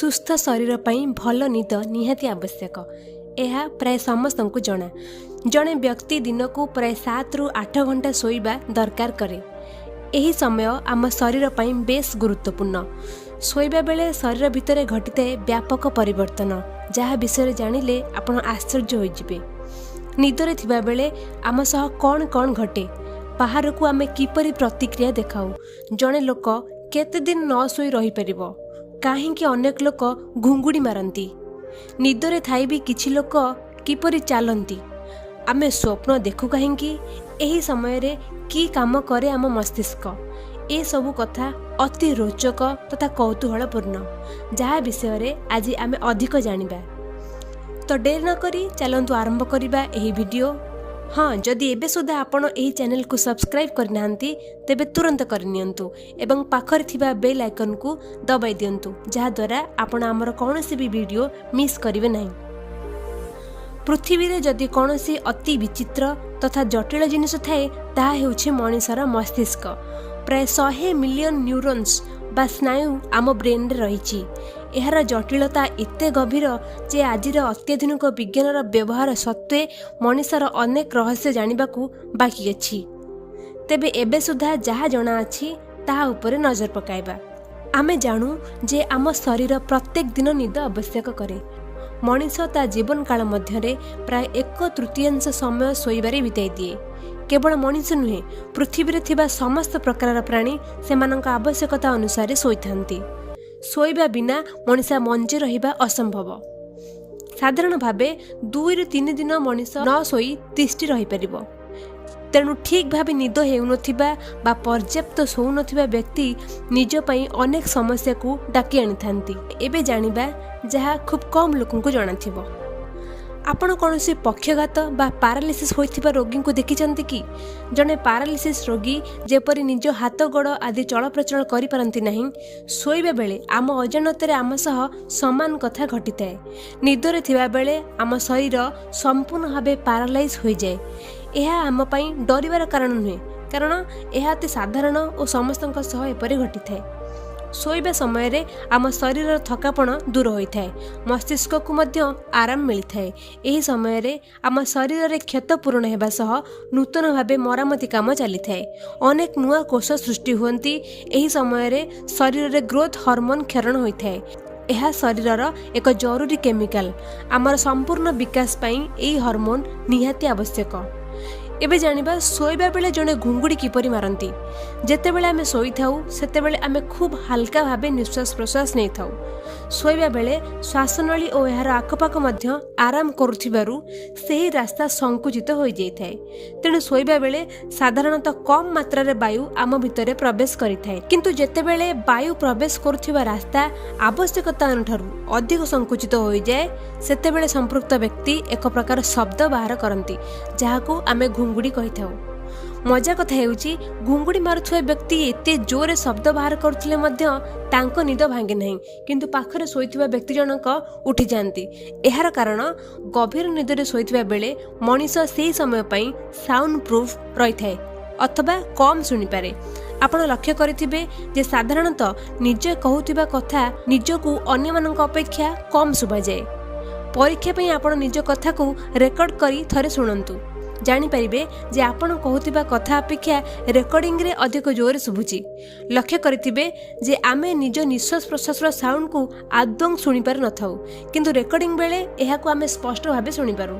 ସୁସ୍ଥ ଶରୀର ପାଇଁ ଭଲ ନିଦ ନିହାତି ଆବଶ୍ୟକ। ଏହା ପ୍ରାୟ ସମସ୍ତଙ୍କୁ ଜଣା। ଜଣେ ବ୍ୟକ୍ତି ଦିନକୁ ପ୍ରାୟ 7ରୁ 8 ଘଣ୍ଟା ଶୋଇବା ଦରକାର କରେ। ଏହି ସମୟ ଆମ ଶରୀର ପାଇଁ ବେଶ୍ ଗୁରୁତ୍ୱପୂର୍ଣ୍ଣ। ଶୋଇବା ବେଳେ ଶରୀର ଭିତରେ ଘଟିଥାଏ ବ୍ୟାପକ ପରିବର୍ତ୍ତନ, ଯାହା ବିଷୟରେ ଜାଣିଲେ ଆପଣ ଆଶ୍ଚର୍ଯ୍ୟ ହୋଇଯିବେ। ନିଦରେ ଥିବାବେଳେ ଆମ ସହ କ'ଣ କ'ଣ ଘଟେ, ବାହାରକୁ ଆମେ କିପରି ପ୍ରତିକ୍ରିୟା ଦେଖାଉ, ଜଣେ ଲୋକ କେତେ ଦିନ ନ ଶୋଇ ରହିପାରିବ, କାହିଁକି ଅନେକ ଲୋକ ଘୁଙ୍ଗୁଡ଼ି ମାରନ୍ତି, ନିଦରେ ଥାଇ ବି କିଛି ଲୋକ କିପରି ଚାଲନ୍ତି, ଆମେ ସ୍ୱପ୍ନ ଦେଖୁ କାହିଁକି, ଏହି ସମୟରେ କି କାମ କରେ ଆମ ମସ୍ତିଷ୍କ, ଏସବୁ କଥା ଅତି ରୋଚକ ତଥା କୌତୂହଳପୂର୍ଣ୍ଣ, ଯାହା ବିଷୟରେ ଆଜି ଆମେ ଅଧିକ ଜାଣିବା। ତ ଡେରି ନକରି ଚାଲନ୍ତୁ ଆରମ୍ଭ କରିବା ଏହି ଭିଡ଼ିଓ। ହଁ, ଯଦି ଏବେ ସୁଦ୍ଧା ଆପଣ ଏହି ଚ୍ୟାନେଲକୁ ସବସ୍କ୍ରାଇବ୍ କରିନାହାନ୍ତି, ତେବେ ତୁରନ୍ତ କରିନିଅନ୍ତୁ ଏବଂ ପାଖରେ ଥିବା ବେଲ୍ ଆଇକନ୍କୁ ଦବାଇ ଦିଅନ୍ତୁ, ଯାହାଦ୍ୱାରା ଆପଣ ଆମର କୌଣସି ବି ଭିଡ଼ିଓ ମିସ୍ କରିବେ ନାହିଁ। ପୃଥିବୀରେ ଯଦି କୌଣସି ଅତି ବିଚିତ୍ର ତଥା ଜଟିଳ ଜିନିଷ ଥାଏ, ତାହା ହେଉଛି ମଣିଷର ମସ୍ତିଷ୍କ। ପ୍ରାୟ 100 ମିଲିୟନ ନ୍ୟୁରୋନ୍ସ ବା ସ୍ନାୟୁ ଆମ ବ୍ରେନ୍ରେ ରହିଛି। ଏହାର ଜଟିଳତା ଏତେ ଗଭୀର ଯେ ଆଜିର ଅତ୍ୟାଧୁନିକ ବିଜ୍ଞାନର ବ୍ୟବହାର ସତ୍ତ୍ୱେ ମଣିଷର ଅନେକ ରହସ୍ୟ ଜାଣିବାକୁ ବାକି ଅଛି। ତେବେ ଏବେ ସୁଦ୍ଧା ଯାହା ଜଣାଅଛି, ତାହା ଉପରେ ନଜର ପକାଇବା। ଆମେ ଜାଣୁ ଯେ ଆମ ଶରୀର ପ୍ରତ୍ୟେକ ଦିନ ନିଦ ଆବଶ୍ୟକ କରେ। ମଣିଷ ତା ଜୀବନ କାଳ ମଧ୍ୟରେ ପ୍ରାୟ ଏକ ତୃତୀୟାଂଶ ସମୟ ଶୋଇବାରେ ବିତାଇ ଦିଏ। କେବଳ ମଣିଷ ନୁହେଁ, ପୃଥିବୀରେ ଥିବା ସମସ୍ତ ପ୍ରକାରର ପ୍ରାଣୀ ସେମାନଙ୍କ ଆବଶ୍ୟକତା ଅନୁସାରେ ଶୋଇଥାନ୍ତି। ଶୋଇବା ବିନା ମଣିଷ ବଞ୍ଚି ରହିବା ଅସମ୍ଭବ। ସାଧାରଣ ଭାବେ 2ରୁ 3 ଦିନ ମଣିଷ ନ ଶୋଇ ତିଷ୍ଠି ରହିପାରିବ। ତେଣୁ ଠିକ୍ ଭାବେ ନିଦ ହେଉନଥିବା ବା ପର୍ଯ୍ୟାପ୍ତ ଶୋଉନଥିବା ବ୍ୟକ୍ତି ନିଜ ପାଇଁ ଅନେକ ସମସ୍ୟାକୁ ଡାକି ଆଣିଥାନ୍ତି। ଏବେ ଜାଣିବା ଯାହା ଖୁବ୍ କମ୍ ଲୋକଙ୍କୁ ଜଣାଥିବ। ଆପଣ କୌଣସି ପକ୍ଷଘାତ ବା ପାରାଲିସିସ୍ ହୋଇଥିବା ରୋଗୀଙ୍କୁ ଦେଖିଛନ୍ତି କି? ଜଣେ ପାରାଲିସିସ୍ ରୋଗୀ ଯେପରି ନିଜ ହାତ, ଗୋଡ଼ ଆଦି ଚଳପ୍ରଚଳ କରିପାରନ୍ତି ନାହିଁ, ଶୋଇବା ବେଳେ ଆମ ଅଜାଣତରେ ଆମ ସହ ସମାନ କଥା ଘଟିଥାଏ। ନିଦରେ ଥିବାବେଳେ ଆମ ଶରୀର ସମ୍ପୂର୍ଣ୍ଣ ଭାବେ ପାରାଲାଇଜ୍ ହୋଇଯାଏ। ଏହା ଆମ ପାଇଁ ଡରିବାର କାରଣ ନୁହେଁ, କାରଣ ଏହା ଅତି ସାଧାରଣ ଓ ସମସ୍ତଙ୍କ ସହ ଏପରି ଘଟିଥାଏ। ଶୋଇବା ସମୟରେ ଆମ ଶରୀରର ଥକାପଣ ଦୂର ହୋଇଥାଏ, ମସ୍ତିଷ୍କକୁ ମଧ୍ୟ ଆରାମ ମିଳିଥାଏ। ଏହି ସମୟରେ ଆମ ଶରୀରରେ କ୍ଷତ ପୂରଣ ହେବା ସହ ନୂତନ ଭାବେ ମରାମତି କାମ ଚାଲିଥାଏ। ଅନେକ ନୂଆ କୋଷ ସୃଷ୍ଟି ହୁଅନ୍ତି। ଏହି ସମୟରେ ଶରୀରରେ ଗ୍ରୋଥ୍ ହରମୋନ୍ କ୍ଷରଣ ହୋଇଥାଏ। ଏହା ଶରୀରର ଏକ ଜରୁରୀ କେମିକାଲ। ଆମର ସମ୍ପୂର୍ଣ୍ଣ ବିକାଶ ପାଇଁ ଏହି ହରମୋନ୍ ନିହାତି ଆବଶ୍ୟକ। ଏବେ ଜାଣିବା ଶୋଇବା ବେଳେ ଜଣେ ଘୁଙ୍ଗୁଡ଼ି କିପରି ମାରନ୍ତି। ଯେତେବେଳେ ଆମେ ଶୋଇଥାଉ, ସେତେବେଳେ ଆମେ ଖୁବ୍ ହାଲକା ଭାବେ ନିଶ୍ୱାସ ପ୍ରଶ୍ୱାସ ନେଇଥାଉ। ଶୋଇବା ବେଳେ ଶ୍ୱାସନଳୀ ଓ ଏହାର ଆଖପାଖ ମଧ୍ୟ ଆରାମ କରୁଥିବାରୁ ସେହି ରାସ୍ତା ସଙ୍କୁଚିତ ହୋଇଯାଇଥାଏ। ତେଣୁ ଶୋଇବା ବେଳେ ସାଧାରଣତଃ କମ୍ ମାତ୍ରାରେ ବାୟୁ ଆମ ଭିତରେ ପ୍ରବେଶ କରିଥାଏ। କିନ୍ତୁ ଯେତେବେଳେ ବାୟୁ ପ୍ରବେଶ କରୁଥିବା ରାସ୍ତା ଆବଶ୍ୟକତା ଠାରୁ ଅଧିକ ସଙ୍କୁଚିତ ହୋଇଯାଏ, ସେତେବେଳେ ସମ୍ପୃକ୍ତ ବ୍ୟକ୍ତି ଏକ ପ୍ରକାର ଶବ୍ଦ ବାହାର କରନ୍ତି, ଯାହାକୁ ଆମେ ଘୁଙ୍ଗୁଡ଼ି କହିଥାଉ। ମଜା କଥା ହେଉଛି, ଘୁଙ୍ଗୁଡ଼ି ମାରୁଥିବା ବ୍ୟକ୍ତି ଏତେ ଜୋରରେ ଶବ୍ଦ ବାହାର କରୁଥିଲେ ମଧ୍ୟ ତାଙ୍କ ନିଦ ଭାଙ୍ଗେ ନାହିଁ, କିନ୍ତୁ ପାଖରେ ଶୋଇଥିବା ବ୍ୟକ୍ତି ଜଣକ ଉଠିଯାଆନ୍ତି। ଏହାର କାରଣ, ଗଭୀର ନିଦରେ ଶୋଇଥିବା ବେଳେ ମଣିଷ ସେହି ସମୟ ପାଇଁ ସାଉଣ୍ଡ ପ୍ରୁଫ୍ ରହିଥାଏ ଅଥବା କମ୍ ଶୁଣିପାରେ। ଆପଣ ଲକ୍ଷ୍ୟ କରିଥିବେ ଯେ ସାଧାରଣତଃ ନିଜେ କହୁଥିବା କଥା ନିଜକୁ ଅନ୍ୟମାନଙ୍କ ଅପେକ୍ଷା କମ୍ ଶୁଭାଯାଏ। ପରୀକ୍ଷା ପାଇଁ ଆପଣ ନିଜ କଥାକୁ ରେକର୍ଡ କରି ଥରେ ଶୁଣନ୍ତୁ। ଜାଣିପାରିବେ ଯେ ଆପଣ କହୁଥିବା କଥା ଅପେକ୍ଷା ରେକର୍ଡିଂରେ ଅଧିକ ଜୋରରେ ଶୁଭୁଛି। ଲକ୍ଷ୍ୟ କରିଥିବେ ଯେ ଆମେ ନିଜ ନିଶ୍ୱାସ ପ୍ରଶ୍ୱାସର ସାଉଣ୍ଡକୁ ଆଦୌ ଶୁଣିପାରି ନଥାଉ, କିନ୍ତୁ ରେକର୍ଡିଂ ବେଳେ ଏହାକୁ ଆମେ ସ୍ପଷ୍ଟ ଭାବେ ଶୁଣିପାରୁ।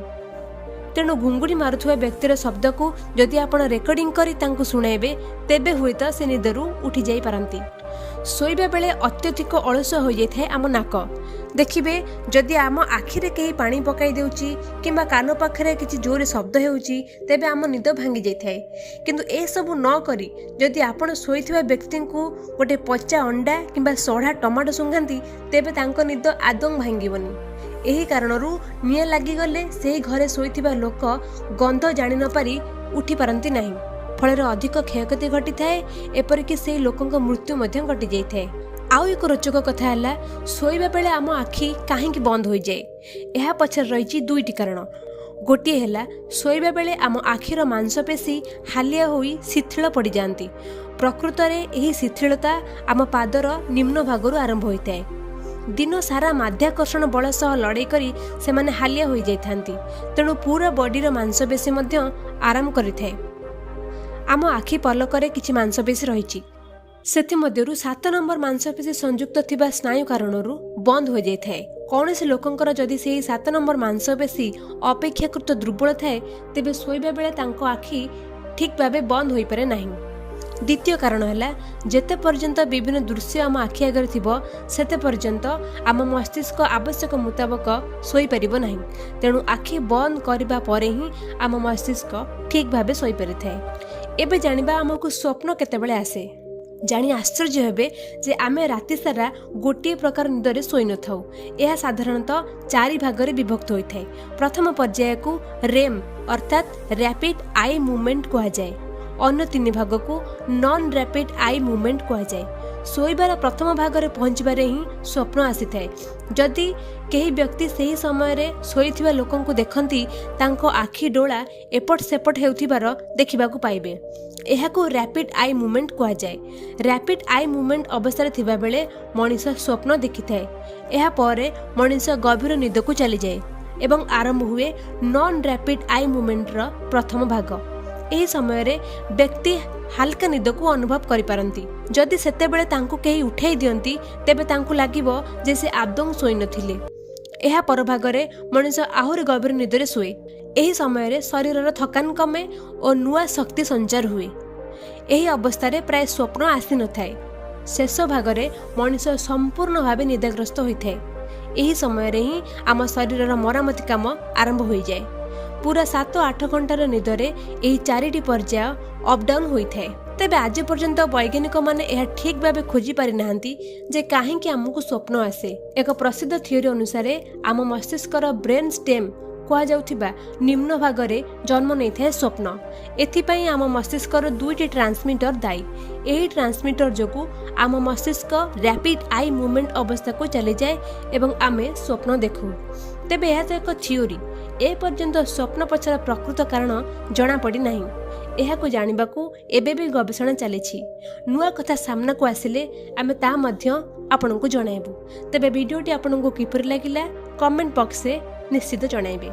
ତେଣୁ ଘୁଙ୍ଗୁଡ଼ି ମାରୁଥିବା ବ୍ୟକ୍ତିର ଶବ୍ଦକୁ ଯଦି ଆପଣ ରେକର୍ଡିଂ କରି ତାଙ୍କୁ ଶୁଣାଇବେ, ତେବେ ହୁଏତ ସେ ନିଦରୁ ଉଠି ଯାଇପାରନ୍ତି। ଶୋଇବା ବେଳେ ଅତ୍ୟଧିକ ଅଳସୁଆ ହୋଇଯାଇଥାଏ ଆମ ନାକ। ଦେଖିବେ, ଯଦି ଆମ ଆଖିରେ କେହି ପାଣି ପକାଇ ଦେଉଛି କିମ୍ବା କାନ ପାଖରେ କିଛି ଜୋରେ ଶବ୍ଦ ହେଉଛି, ତେବେ ଆମ ନିଦ ଭାଙ୍ଗି ଯାଇଥାଏ। କିନ୍ତୁ ଏସବୁ ନ କରି ଯଦି ଆପଣ ଶୋଇଥିବା ବ୍ୟକ୍ତିଙ୍କୁ ଗୋଟେ ପଚା ଅଣ୍ଡା କିମ୍ବା ସଢ଼ା ଟମାଟୋ ଶୁଙ୍ଘାନ୍ତି, ତେବେ ତାଙ୍କ ନିଦ ଆଦୌ ଭାଙ୍ଗିବନି। ଏହି କାରଣରୁ ନିଆଁ ଲାଗିଗଲେ ସେହି ଘରେ ଶୋଇଥିବା ଲୋକ ଗନ୍ଧ ଜାଣି ନପାରି ଉଠିପାରନ୍ତି ନାହିଁ। ଫଳରେ ଅଧିକ କ୍ଷୟକ୍ଷତି ଘଟିଥାଏ, ଏପରିକି ସେହି ଲୋକଙ୍କ ମୃତ୍ୟୁ ମଧ୍ୟ ଘଟିଯାଇଥାଏ। ଆଉ ଏକ ରୋଚକ କଥା ହେଲା, ଶୋଇବା ବେଳେ ଆମ ଆଖି କାହିଁକି ବନ୍ଦ ହୋଇଯାଏ? ଏହା ପଛରେ ରହିଛି ଦୁଇଟି କାରଣ। ଗୋଟିଏ ହେଲା, ଶୋଇବା ବେଳେ ଆମ ଆଖିର ମାଂସପେଶୀ ହାଲିଆ ହୋଇ ଶିଥିଳ ପଡ଼ିଯାଆନ୍ତି। ପ୍ରକୃତରେ ଏହି ଶିଥିଳତା ଆମ ପାଦର ନିମ୍ନ ଭାଗରୁ ଆରମ୍ଭ ହୋଇଥାଏ। ଦିନ ସାରା ମାଧ୍ୟାକର୍ଷଣ ବଳ ସହ ଲଢ଼େଇ କରି ସେମାନେ ହାଲିଆ ହୋଇଯାଇଥାନ୍ତି। ତେଣୁ ପୁରା ବଡିର ମାଂସପେଶୀ ମଧ୍ୟ ଆରାମ କରିଥାଏ। ଆମ ଆଖି ପଲକରେ କିଛି ମାଂସପେଶୀ ରହିଛି। ସେଥିମଧ୍ୟରୁ 7 ନମ୍ବର ମାଂସପେଶୀ ସଂଯୁକ୍ତ ଥିବା ସ୍ନାୟୁ କାରଣରୁ ବନ୍ଦ ହୋଇଯାଇଥାଏ। କୌଣସି ଲୋକଙ୍କର ଯଦି ସେହି 7 ନମ୍ବର ମାଂସପେଶୀ ଅପେକ୍ଷାକୃତ ଦୁର୍ବଳ ଥାଏ, ତେବେ ଶୋଇବା ବେଳେ ତାଙ୍କ ଆଖି ଠିକ୍ ଭାବେ ବନ୍ଦ ହୋଇପାରେ ନାହିଁ। ଦ୍ୱିତୀୟ କାରଣ ହେଲା, ଯେତେ ପର୍ଯ୍ୟନ୍ତ ବିଭିନ୍ନ ଦୃଶ୍ୟ ଆମ ଆଖି ଆଗରେ ଥିବ, ସେତେ ପର୍ଯ୍ୟନ୍ତ ଆମ ମସ୍ତିଷ୍କ ଆବଶ୍ୟକ ମୁତାବକ ଶୋଇପାରିବ ନାହିଁ। ତେଣୁ ଆଖି ବନ୍ଦ କରିବା ପରେ ହିଁ ଆମ ମସ୍ତିଷ୍କ ଠିକ୍ ଭାବେ ଶୋଇପାରିଥାଏ। ଏବେ ଜାଣିବା ଆମକୁ ସ୍ୱପ୍ନ କେତେବେଳେ ଆସେ। ଜାଣି ଆଶ୍ଚର୍ଯ୍ୟ ହେବେ ଯେ ଆମେ ରାତି ସାରା ଗୋଟିଏ ପ୍ରକାର ନିଦରେ ଶୋଇନଥାଉ। ଏହା ସାଧାରଣତଃ ଚାରି ଭାଗରେ ବିଭକ୍ତ ହୋଇଥାଏ। ପ୍ରଥମ ପର୍ଯ୍ୟାୟକୁ ରେମ୍ ଅର୍ଥାତ୍ ରାପିଡ୍ I movement କୁହାଯାଏ। ଅନ୍ୟ ତିନି ଭାଗକୁ ନନ୍ ରାପିଡ୍ I movement କୁହାଯାଏ। ଶୋଇବାର ପ୍ରଥମ ଭାଗରେ ପହଞ୍ଚିବାରେ ହିଁ ସ୍ୱପ୍ନ ଆସିଥାଏ। ଯଦି କେହି ବ୍ୟକ୍ତି ସେହି ସମୟରେ ଶୋଇଥିବା ଲୋକଙ୍କୁ ଦେଖନ୍ତି, ତାଙ୍କ ଆଖି ଡୋଳା ଏପଟ ସେପଟ ହେଉଥିବାର ଦେଖିବାକୁ ପାଇବେ। ଏହାକୁ ରାପିଡ୍ I movement କୁହାଯାଏ। ରାପିଡ୍ I movement ଅବସ୍ଥାରେ ଥିବାବେଳେ ମଣିଷ ସ୍ୱପ୍ନ ଦେଖିଥାଏ। ଏହାପରେ ମଣିଷ ଗଭୀର ନିଦକୁ ଚାଲିଯାଏ ଏବଂ ଆରମ୍ଭ ହୁଏ ନନ୍ ରାପିଡ୍ I ମୁଭମେଣ୍ଟର ପ୍ରଥମ ଭାଗ। ଏହି ସମୟରେ ବ୍ୟକ୍ତି ହାଲକା ନିଦକୁ ଅନୁଭବ କରିପାରନ୍ତି। ଯଦି ସେତେବେଳେ ତାଙ୍କୁ କେହି ଉଠାଇ ଦିଅନ୍ତି, ତେବେ ତାଙ୍କୁ ଲାଗିବ ଯେ ସେ ଆଦୌ ଶୋଇନଥିଲେ। ଏହା ପରଭାଗରେ ମଣିଷ ଆହୁରି ଗଭୀର ନିଦରେ ଶୁଏ। ଏହି ସମୟରେ ଶରୀରର ଥକାନ କମେ ଓ ନୂଆ ଶକ୍ତି ସଞ୍ଚାର ହୁଏ। ଏହି ଅବସ୍ଥାରେ ପ୍ରାୟ ସ୍ୱପ୍ନ ଆସିନଥାଏ। ଶେଷ ଭାଗରେ ମଣିଷ ସମ୍ପୂର୍ଣ୍ଣ ଭାବେ ନିଦାଗ୍ରସ୍ତ ହୋଇଥାଏ। ଏହି ସମୟରେ ହିଁ ଆମ ଶରୀରର ମରାମତି କାମ ଆରମ୍ଭ ହୋଇଯାଏ। ପୁରା 7-8 ଘଣ୍ଟାର ନିଦରେ ଏହି ଚାରିଟି ପର୍ଯ୍ୟାୟ ଅପଡାଉନ୍ ହୋଇଥାଏ। ତେବେ ଆଜି ପର୍ଯ୍ୟନ୍ତ ବୈଜ୍ଞାନିକମାନେ ଏହା ଠିକ୍ ଭାବେ ଖୋଜି ପାରିନାହାନ୍ତି ଯେ କାହିଁକି ଆମକୁ ସ୍ୱପ୍ନ ଆସେ। ଏକ ପ୍ରସିଦ୍ଧ ଥିଓରି ଅନୁସାରେ ଆମ ମସ୍ତିଷ୍କର ବ୍ରେନ୍ ଷ୍ଟେମ୍ କୁହାଯାଉଥିବା ନିମ୍ନ ଭାଗରେ ଜନ୍ମ ନେଇଥାଏ ସ୍ୱପ୍ନ। ଏଥିପାଇଁ ଆମ ମସ୍ତିଷ୍କର ଦୁଇଟି ଟ୍ରାନ୍ସମିଟର ଦାୟୀ। ଏହି ଟ୍ରାନ୍ସମିଟର ଯୋଗୁଁ ଆମ ମସ୍ତିଷ୍କ ରାପିଡ୍ I movement ଅବସ୍ଥାକୁ ଚାଲିଯାଏ ଏବଂ ଆମେ ସ୍ୱପ୍ନ ଦେଖୁ। ତେବେ ଏହା ତ ଏକ ଥିଓରି। ଏପର୍ଯ୍ୟନ୍ତ ସ୍ୱପ୍ନ ପଛର ପ୍ରକୃତ କାରଣ ଜଣାପଡ଼ିନାହିଁ। ଏହାକୁ ଜାଣିବାକୁ ଏବେ ବି ଗବେଷଣା ଚାଲିଛି। ନୂଆ କଥା ସାମ୍ନାକୁ ଆସିଲେ ଆମେ ତାହା ମଧ୍ୟ ଆପଣଙ୍କୁ ଜଣାଇବୁ। ତେବେ ଭିଡ଼ିଓଟି ଆପଣଙ୍କୁ କିପରି ଲାଗିଲା, କମେଣ୍ଟ ବକ୍ସରେ ନିଶ୍ଚିତ ଜଣାଇବେ।